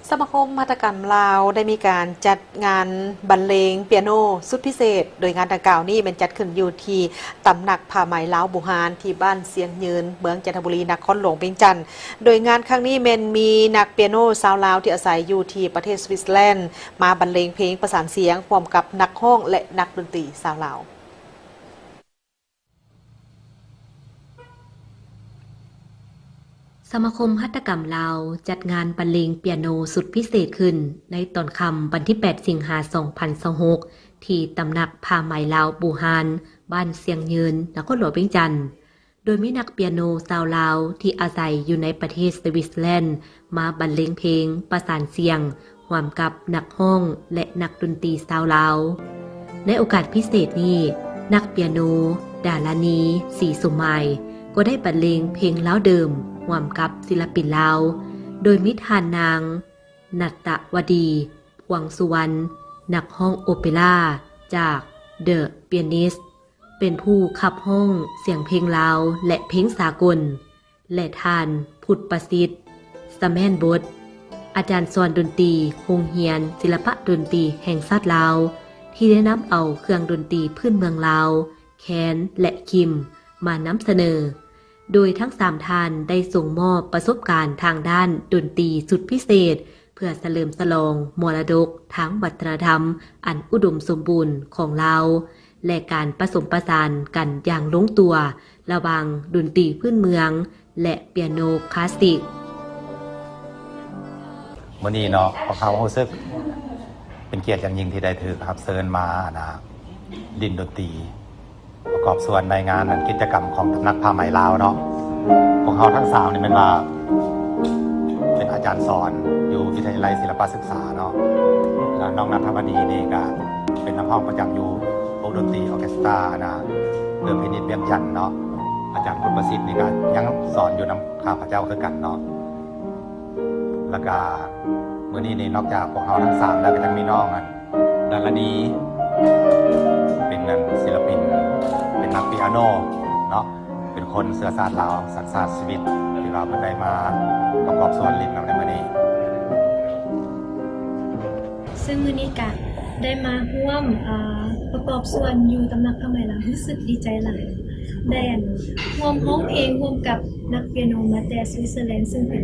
ສະມາຄົມຫັດຖະກຳລາວໄດ້ມີການຈັດງານບັນເລງປຽໂນສຸດພິເສດ, ໂດຍງານດັ່ງກ່າວນີ້ແມ່ນຈັດຂຶ້ນຢູ່ທີ່ຕຳໜັກຜ້າໄໝລາວບູຮານ ທີ່ບ້ານຊຽງຍືນ ເມືອງຈັນທະບູລີ ນະຄອນຫຼວງວຽງຈັນ. ໂດຍງານຄັ້ງນີ້ແມ່ນມີນັກປຽໂນຊາວລາວທີ່ອາໄສຢູ່ທີ່ປະເທດສະວິດເຊີແລນ ມາບັນເລງເພງປະສານສຽງຮ່ວມກັບນັກຮ້ອງ ແລະ ນັກດົນຕີຊາວລາວ. ສະມາຄົມຫັດຖະກຳລາວຈັດງານບັນເລງປຽໂນສຸດພິເສດຂຶ້ນໃນຕອນຄ່ຳວັນທີແປດ ສິງຫາ ສອງພັນຊາວຫົກ ທີ່ຕຳໜັກຜ້າໄໝລາວບູຮານ ບ້ານຊຽງຍືນ ນະຄອນຫຼວງວຽງຈັນ, ໂດຍມີນັກປຽໂນຊາວລາວທີ່ອາໄສຢູ່ໃນປະເທດສະວິດເຊີແລນ ມາບັນເລງເພງປະສານສຽງຮ່ວມກັບນັກຮ້ອງ ແລະ ນັກດົນຕີຊາວລາວ. ໃນໂອກາດພິເສດນີ້, ນັກປຽໂນ ດາລານີ ສີສົມໝາຍ ກໍໄດ້ບັນເລງເພງລາວເດີມຮ່ວມກັບສິລະປິນລາວ, ໂດຍມີທ່ານນາງ ນັດຕະວະດີ ພວງສຸວັນ ນັກຮ້ອງໂອເປຣາຈາກ The Pianist ເປັນຜູ້ຂັບຮ້ອງສຽງເພງລາວ ແລະ ເພງສາກົນ ແລະ ທ່ານ ພຸດປະສິດ ສະແມ່ນບົດ ອາຈານສອນດົນຕີໂຮງຮຽນສິລະປະດົນຕີແຫ່ງຊາດລາວ ທີ່ໄດ້ນຳເອົາເຄື່ອງດົນຕີພື້ນເມືອງລາວ ແຄນ ແລະ ຄິມ ມານຳສະເໜີ, ໂດຍທັງສາມທ່ານໄດ້ສົ່ງມອບປະສົບການທາງດ້ານດົນຕີສຸດພິເສດ ເພື່ອສະເຫຼີມສະຫຼອງມໍລະດົກທາງວັດທະນະທຳອັນອຸດົມສົມບູນຂອງລາວ ແລະ ການປະສົມປະສານກັນຢ່າງລົງຕົວລະຫວ່າງດົນຕີພື້ນເມືອງ ແລະ ປຽໂນຄລາສສິກ. ມື້ນີ້ເນາະ ພວກເຮົາຮູ້ສຶກເປັນກຽດຢ່າງຍິ່ງທີ່ໄດ້ຖືກຮັບເຊີນມາ ອັນນ່າ ຫຼິ້ນດົນຕີ ປະກອບສ່ວນໃນງານ ອັນ ກິດຈະກຳຂອງຕຳໜັກຜ້າໄໝລາວເນາະ. ພວກເຮົາທັງສາມນີ້ແມ່ນວ່າເປັນອາຈານສອນຢູ່ວິທະຍາໄລສິລະປະສຶກສາເນາະ ແລະ ນ້ອງນັດທະວະດີນີ້ກະເປັນນັກຮ້ອງປະຈຳຢູ່ວົງດົນຕີອໍເຄສຕາ ອັນນ່າ ເດີພິນິດວຽງຈັນເນາະ. ອາຈານຄຸນປະສິດນີ້ກະຍັງສອນຢູ່ນຳຂ້າພະເຈົ້າຄືກັນເນາະ. ແລ້ວກະມື້ນີ້ນີ້ ນອກຈາກພວກເຮົາທັງສາມແລ້ວ ກະຍັງມີນ້ອງ ອັນ ດາລານີ ເປັນ ອັນ ສິລະປິນ ເປັນນັກປຽໂນເນາະ ເປັນຄົນເຊື້ອຊາດລາວ ສັນຊາດສະວິດ ທີ່ວ່າເພິ່ນໄດ້ມາປະກອບສ່ວນຫຼິ້ນນຳໃນມື້ນີ້. ເຊິ່ງມື້ນີ້ກະໄດ້ມາຮ່ວມ ເອີ ປະກອບສ່ວນຢູ່ຕຳໜັກຜ້າໄໝລາວ ຮູ້ສຶກດີໃຈຫຼາຍ ໄດ້ ອັນ ຮ່ວມຮ້ອງເພງຮ່ວມກັບນັກປຽໂນມາແຕ່ສະວິດເຊີແລນ ເຊິ່ງເປັນ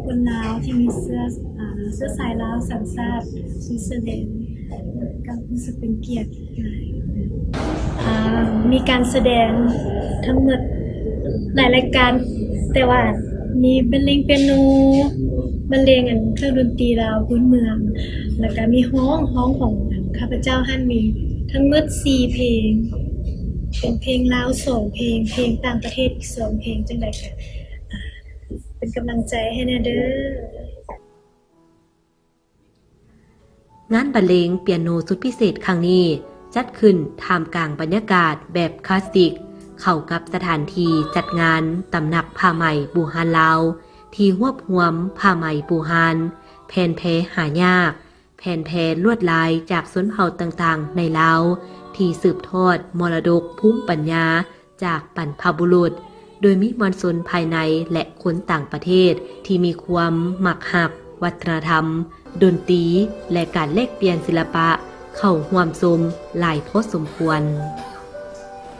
ຄົນລາວທີ່ມີເຊື້ອ ອາ ເຊື້ອສາຍລາວ ສັນຊາດສະວິດເຊີແລນ ກະຮູ້ສຶກເປັນກຽດຫຼາຍ. ອາ ມີການສະແດງທັງໝົດຫຼາຍລາຍການ ແຕ່ວ່າມີບັນເລງປຽໂນ ບັນເລງ ອັນ ເຄື່ອງດົນຕີລາວພື້ນເມືອງ ແລ້ວກະມີຮ້ອງ ຮ້ອງຂອງ ອັນ ຂ້າພະເຈົ້າຫັ້ນ ມີທັງໝົດສີ່ເພງ ເປັນເພງລາວສອງເພງ ເພງຕ່າງປະເທດອີກສອງເພງ. ຈັ່ງໃດກະ ອາ ເປັນກຳລັງໃຈໃຫ້ແນ່ເດີ. ງານບັນເລງປຽໂນສຸດພິເສດຄັ້ງນີ້ ຈັດຂຶ້ນທ່າມກາງບັນຍາກາດແບບຄລາສສິກ ເຂົ້າກັບສະຖານທີ່ຈັດງານຕຳໜັກຜ້າໄໝບູຮານລາວ ທີ່ຮວບຮວມຜ້າໄໝບູຮານ, ແຜ່ນແພຫາຍາກ, ແຜ່ນແພລວດລາຍຈາກຊົນເຜົ່າຕ່າງໆໃນລາວ ທີ່ສືບທອດມໍລະດົກພູມປັນຍາ ຈາກບັນພະບຸລຸດ, ໂດຍມີມວນຊົນພາຍໃນ ແລະ ຄົນຕ່າງປະເທດທີ່ມີຄວາມມັກຮັກວັດທະນະທຳ, ດົນຕີ ແລະ ການແລກປ່ຽນສິລະປະເຂົ້າຮ່ວມຊົມຫຼາຍພໍສົມຄວນ.